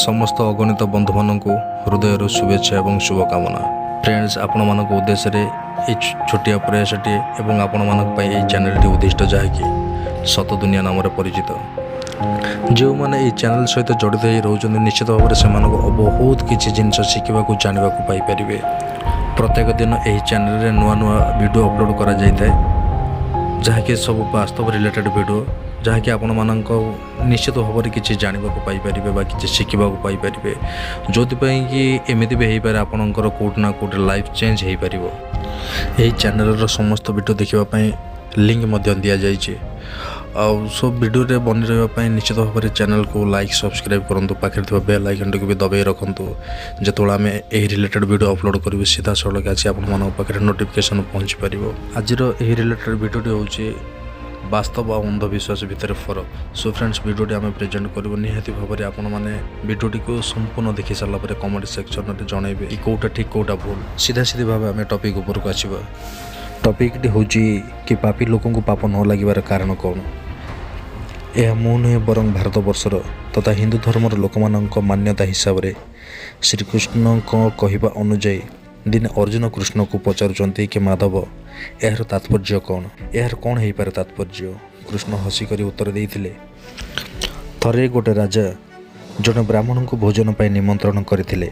ସମସ୍ତ ଅଗଣିତ ବନ୍ଧୁମାନଙ୍କୁ ହୃଦୟରୁ ଶୁଭେଚ୍ଛା ଏବଂ ଶୁଭକାମନା। ଫ୍ରେଣ୍ଡସ୍, ଆପଣମାନଙ୍କ ଉଦ୍ଦେଶ୍ୟରେ ଏହି ଛୋଟିଆ ପ୍ରୟାସଟିଏ ଏବଂ ଆପଣମାନଙ୍କ ପାଇଁ ଏହି ଚ୍ୟାନେଲଟି ଉଦ୍ଦିଷ୍ଟ, ଯାହାକି ସତ ଦୁନିଆ ନାମରେ ପରିଚିତ। ଯେଉଁମାନେ ଏହି ଚ୍ୟାନେଲ ସହିତ ଜଡ଼ିତ ହୋଇ ରହୁଛନ୍ତି, ନିଶ୍ଚିତ ଭାବରେ ସେମାନଙ୍କୁ ବହୁତ କିଛି ଜିନିଷ ଶିଖିବାକୁ, ଜାଣିବାକୁ ପାଇପାରିବେ। ପ୍ରତ୍ୟେକ ଦିନ ଏହି ଚ୍ୟାନେଲରେ ନୂଆ ନୂଆ ଭିଡ଼ିଓ ଅପଲୋଡ଼ କରାଯାଇଥାଏ, ଯାହାକି ସବୁ ବାସ୍ତବ ରିଲେଟେଡ଼ ଭିଡ଼ିଓ, ଯାହାକି ଆପଣମାନଙ୍କ ନିଶ୍ଚିତ ଭାବରେ କିଛି ଜାଣିବାକୁ ପାଇପାରିବେ ବା କିଛି ଶିଖିବାକୁ ପାଇପାରିବେ, ଯେଉଁଥିପାଇଁ କି ଏମିତି ବି ହେଇପାରେ ଆପଣଙ୍କର କେଉଁଠି ନା କେଉଁଠି ଲାଇଫ୍ ଚେଞ୍ଜ ହେଇପାରିବ। ଏହି ଚ୍ୟାନେଲର ସମସ୍ତ ଭିଡ଼ିଓ ଦେଖିବା ପାଇଁ ଲିଙ୍କ ମଧ୍ୟ ଦିଆଯାଇଛି। ଆଉ ସବୁ ଭିଡ଼ିଓରେ ବନି ରହିବା ପାଇଁ ନିଶ୍ଚିତ ଭାବରେ ଚ୍ୟାନେଲକୁ ଲାଇକ୍, ସବସ୍କ୍ରାଇବ୍ କରନ୍ତୁ। ପାଖରେ ଥିବା ବେଲ୍ ଆଇକନ୍ଟିକୁ ବି ଦବାଇ ରଖନ୍ତୁ। ଯେତେବେଳେ ଆମେ ଏହି ରିଲେଟେଡ଼ ଭିଡ଼ିଓ ଅପଲୋଡ଼ କରିବୁ, ସିଧାସଳଖ ଆସି ଆପଣମାନଙ୍କ ପାଖରେ ନୋଟିଫିକେସନ୍ ପହଞ୍ଚି ପାରିବ। ଆଜିର ଏହି ରିଲେଟେଡ଼ ଭିଡ଼ିଓଟି ହେଉଛି ବାସ୍ତବ ଆଉ ଅନ୍ଧବିଶ୍ୱାସ ଭିତରେ ଫରକ। ସୋ ଫ୍ରେଣ୍ଡସ୍, ଭିଡ଼ିଓଟି ଆମେ ପ୍ରେଜେଣ୍ଟ କରିବୁ। ନିହାତି ଭାବରେ ଆପଣମାନେ ଭିଡ଼ିଓଟିକୁ ସମ୍ପୂର୍ଣ୍ଣ ଦେଖି ସାରିଲା ପରେ କମେଣ୍ଟ ସେକ୍ସନରେ ଜଣାଇବେ କି କେଉଁଟା ଠିକ୍, କେଉଁଟା ଭୁଲ। ସିଧା ସିଧି ଭାବେ ଆମେ ଟପିକ୍ ଉପରକୁ ଆସିବା। ଟପିକ୍ଟି ହେଉଛି କି ପାପୀ ଲୋକଙ୍କୁ ପାପ ନ ଲାଗିବାର କାରଣ କ'ଣ? ଏହା ମୁଁ ନୁହେଁ, ବରଂ ଭାରତବର୍ଷର ତଥା ହିନ୍ଦୁ ଧର୍ମର ଲୋକମାନଙ୍କ ମାନ୍ୟତା ହିସାବରେ ଶ୍ରୀକୃଷ୍ଣଙ୍କ କହିବା ଅନୁଯାୟୀ, ଦିନେ ଅର୍ଜୁନ କୃଷ୍ଣକୁ ପଚାରୁଛନ୍ତି କି ମାଧବ, ଏହାର ତାତ୍ପର୍ଯ୍ୟ କ'ଣ? ଏହାର କ'ଣ ହେଇପାରେ ତାତ୍ପର୍ଯ୍ୟ? କୃଷ୍ଣ ହସିକରି ଉତ୍ତର ଦେଇଥିଲେ, ଥରେ ଗୋଟେ ରାଜା ଜଣେ ବ୍ରାହ୍ମଣଙ୍କୁ ଭୋଜନ ପାଇଁ ନିମନ୍ତ୍ରଣ କରିଥିଲେ।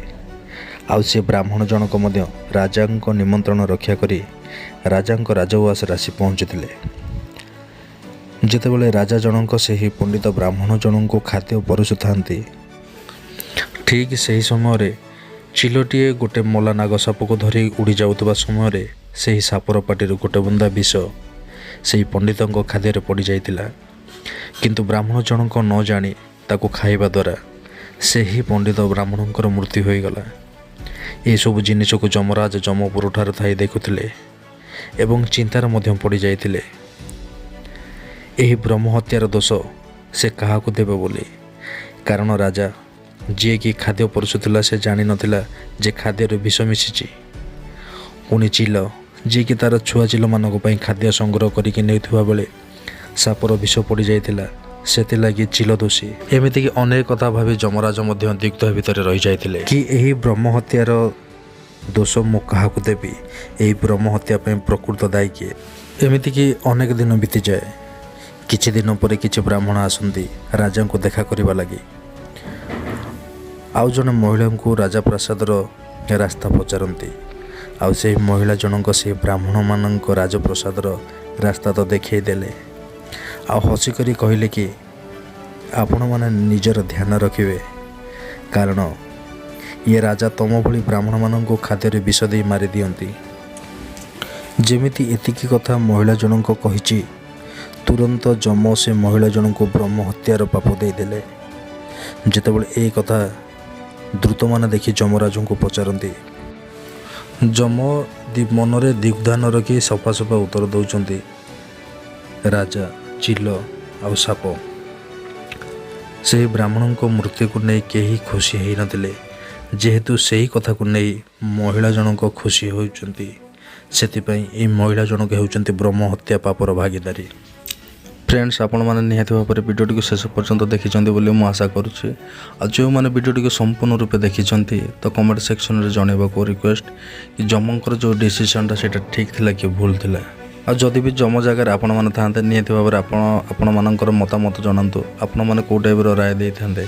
ଆଉ ସେ ବ୍ରାହ୍ମଣ ଜଣକ ମଧ୍ୟ ରାଜାଙ୍କ ନିମନ୍ତ୍ରଣ ରକ୍ଷା କରି ରାଜାଙ୍କ ରାଜଉଆସରେ ଆସି ପହଞ୍ଚିଥିଲେ। ଯେତେବେଳେ ରାଜା ଜଣଙ୍କ ସେହି ପଣ୍ଡିତ ବ୍ରାହ୍ମଣ ଜଣଙ୍କୁ ଖାଦ୍ୟ ପରସୁଥାନ୍ତି, ଠିକ୍ ସେହି ସମୟରେ ଚିଲଟିଏ ଗୋଟେ ମଲା ନାଗ ସାପକୁ ଧରି ଉଡ଼ି ଯାଉଥିବା ସମୟରେ ସେହି ସାପର ପାଟିରୁ ଗୋଟେ ବୁନ୍ଦା ବିଷ ସେହି ପଣ୍ଡିତଙ୍କ ଖାଦ୍ୟରେ ପଡ଼ିଯାଇଥିଲା। କିନ୍ତୁ ବ୍ରାହ୍ମଣ ଜଣଙ୍କ ନ ଜାଣି ତାକୁ ଖାଇବା ଦ୍ୱାରା ସେହି ପଣ୍ଡିତ ବ୍ରାହ୍ମଣଙ୍କର ମୃତ୍ୟୁ ହୋଇଗଲା। ଏସବୁ ଜିନିଷକୁ ଯମରାଜ ଯମପୁରଠାରେ ଥାଇ ଦେଖୁଥିଲେ ଏବଂ ଚିନ୍ତାରେ ମଧ୍ୟ ପଡ଼ିଯାଇଥିଲେ, ଏହି ବ୍ରହ୍ମ ହତ୍ୟାର ଦୋଷ ସେ କାହାକୁ ଦେବେ ବୋଲି। କାରଣ ରାଜା ଯିଏକି ଖାଦ୍ୟ ପରସୁଥିଲା, ସେ ଜାଣିନଥିଲା ଯେ ଖାଦ୍ୟରେ ବିଷ ମିଶିଛି। ପୁଣି ଚିଲ, ଯିଏକି ତା'ର ଛୁଆ ଚିଲମାନଙ୍କ ପାଇଁ ଖାଦ୍ୟ ସଂଗ୍ରହ କରିକି ନେଉଥିବା ବେଳେ ସାପର ବିଷ ପଡ଼ିଯାଇଥିଲା, ସେଥିଲାଗି ଚିଲ ଦୋଷୀ। ଏମିତିକି ଅନେକ କଥା ଭାବି ଯମରାଜ ମଧ୍ୟ ଦ୍ୱନ୍ଦ୍ୱ ଭିତରେ ରହିଯାଇଥିଲେ କି ଏହି ବ୍ରହ୍ମ ହତ୍ୟାର ଦୋଷ ମୁଁ କାହାକୁ ଦେବି? ଏହି ବ୍ରହ୍ମ ହତ୍ୟା ପାଇଁ ପ୍ରକୃତ ଦାୟୀ କିଏ? ଏମିତିକି ଅନେକ ଦିନ ବିତିଯାଏ। କିଛି ଦିନ ପରେ କିଛି ବ୍ରାହ୍ମଣ ଆସନ୍ତି ରାଜାଙ୍କୁ ଦେଖା କରିବା ଲାଗି। ଆଉ ଜଣେ ମହିଳାଙ୍କୁ ରାଜପ୍ରାସାଦର ରାସ୍ତା ପଚାରନ୍ତି। ଆଉ ସେହି ମହିଳା ଜଣଙ୍କ ସେହି ବ୍ରାହ୍ମଣମାନଙ୍କ ରାଜପ୍ରାସାଦର ରାସ୍ତା ତ ଦେଖାଇ ଦେଲେ, ଆଉ ହସିକରି କହିଲେ କି ଆପଣମାନେ ନିଜର ଧ୍ୟାନ ରଖିବେ, କାରଣ ଇଏ ରାଜା ତମ ଭଳି ବ୍ରାହ୍ମଣମାନଙ୍କୁ ଖାଦ୍ୟରେ ବିଷ ଦେଇ ମାରିଦିଅନ୍ତି। ଯେମିତି ଏତିକି କଥା ମହିଳା ଜଣଙ୍କ କହିଛି, ତୁରନ୍ତ ଯମ ସେ ମହିଳା ଜଣଙ୍କୁ ବ୍ରହ୍ମ ହତ୍ୟାର ପାପ ଦେଇଦେଲେ। ଯେତେବେଳେ ଏହି କଥା ଦୂତମାନେ ଦେଖି ଯମରାଜଙ୍କୁ ପଚାରନ୍ତି, ଯମ ମନରେ ଦ୍ୱିଧା ନ ରଖି ସଫା ସଫା ଉତ୍ତର ଦେଉଛନ୍ତି, ରାଜା, ଚିଲ ଆଉ ସାପ। ସେହି ବ୍ରାହ୍ମଣଙ୍କ ମୃତ୍ୟୁକୁ ନେଇ କେହି ଖୁସି ହେଇନଥିଲେ। ଯେହେତୁ ସେହି କଥାକୁ ନେଇ ମହିଳା ଜଣକ ଖୁସି ହେଉଛନ୍ତି, ସେଥିପାଇଁ ଏହି ମହିଳା ଜଣକ ହେଉଛନ୍ତି ବ୍ରହ୍ମ ହତ୍ୟା ପାପର ଭାଗିଦାରୀ। ଫ୍ରେଣ୍ଡସ୍, ଆପଣମାନେ ନିହାତି ଭାବରେ ଭିଡ଼ିଓଟିକୁ ଶେଷ ପର୍ଯ୍ୟନ୍ତ ଦେଖିଛନ୍ତି ବୋଲି ମୁଁ ଆଶା କରୁଛି। ଆଉ ଯେଉଁମାନେ ଭିଡ଼ିଓଟିକୁ ସମ୍ପୂର୍ଣ୍ଣ ରୂପେ ଦେଖିଛନ୍ତି, ତ କମେଣ୍ଟ ସେକ୍ସନରେ ଜଣାଇବାକୁ ରିକ୍ୱେଷ୍ଟ କି ଯମଙ୍କର ଯେଉଁ ଡିସିସନ୍ଟା, ସେଇଟା ଠିକ୍ ଥିଲା କି ଭୁଲ ଥିଲା? ଆଉ ଯଦି ବି ଯମ ଜାଗାରେ ଆପଣମାନେ ଥାନ୍ତେ, ନିହାତି ଭାବରେ ଆପଣ ଆପଣମାନଙ୍କର ମତାମତ ଜଣାନ୍ତୁ, ଆପଣମାନେ କେଉଁ ଟାଇପ୍ର ରାୟ ଦେଇଥାନ୍ତେ।